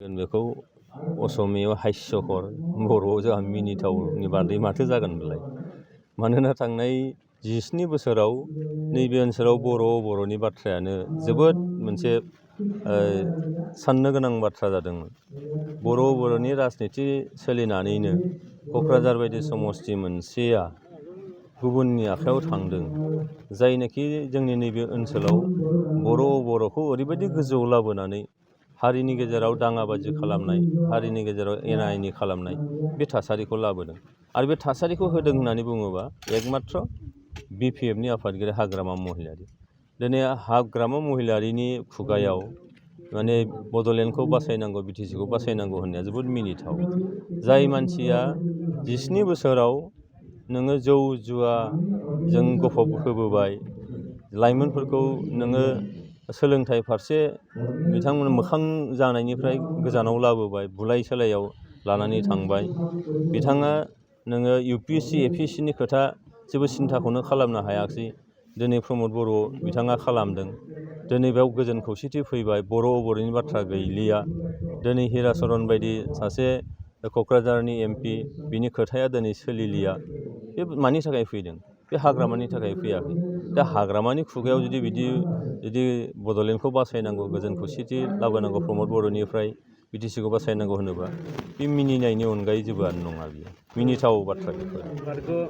बेखौ असमियाव हास्यकर, बर'आव जोंहा मिनिथावनि बादै माथो जागोन बेलाय। मानोना थांनाय 17 बोसोराव नैबे ओनसोलाव बर'नि बाथ्रायानो जोबोद मोनसे साननो गोनां बाथ्रा जादोंमोन। बर'नि राजनिति सोलिनानैनो क'क्राझार बायदि समस्ति मोनसेया गुबुननि आखायाव थांदों। जायनोखि जोंनि नैबे ओनसोलाव बर'खौ ओरैबायदि गोजौआव लाबोनानै हारिनि गेजेराव दाङाबाजि खालामनाय, हारिनि गेजेराव एना एनि खालामनाय बे थासारिखौ लाबोदों। आरो बे थासारिखौ होदों होननानै बुङोबा एकमात्र BPFनि आफादगिरि हाग्रामा महिलारि। दिनै हाग्रामा महिलारिनि खुगायाव माने बड'लेण्डखौ बासायनांगौ, BTCखौ बासायनांगौ होननाया जोबोद मिनिथाव। जाय मानसिया 17 बोसोराव नोङो जौ जुवाजों गफब होबोबाय, लाइमोनफोरखौ नोङो सोलोंथाइ फारसे बिथांमोन मोखां जानायनिफ्राय गोजानाव लाबोबाय, बुलाय सोलायाव लानानै थांबाय। बिथाङा नोङो UPSC, APSCनि खोथा जेबो सिन्थाखौनो खालामनो हायाखिसै। दिनै प्रमद बर' बिथाङा खालामदों। दिनै बेयाव गोजोन खौसेथि फैबाय, बर'नि बाथ्रा गैलिया। दिनै हिराचरन बायदि सासे क'क्राझारनि MP, बिनि खोथाया दिनै सोलिलिया। बे मानि थाखाय फैदों? बे हाग्रामानि थाखाय फैयाखै। दा हाग्रामानि खुगायाव जुदि बड'लेण्डखौ बासायनांगौ, गोजोन खौसेथि लाबोनांगौ, प्रमद बर'निफ्राय BTCखौ बासायनांगौ होनोबा बे मिनिनायनि अनगायै जेबोआनो नङा बियो। मिनिथाव बाथ्रा बेफोर।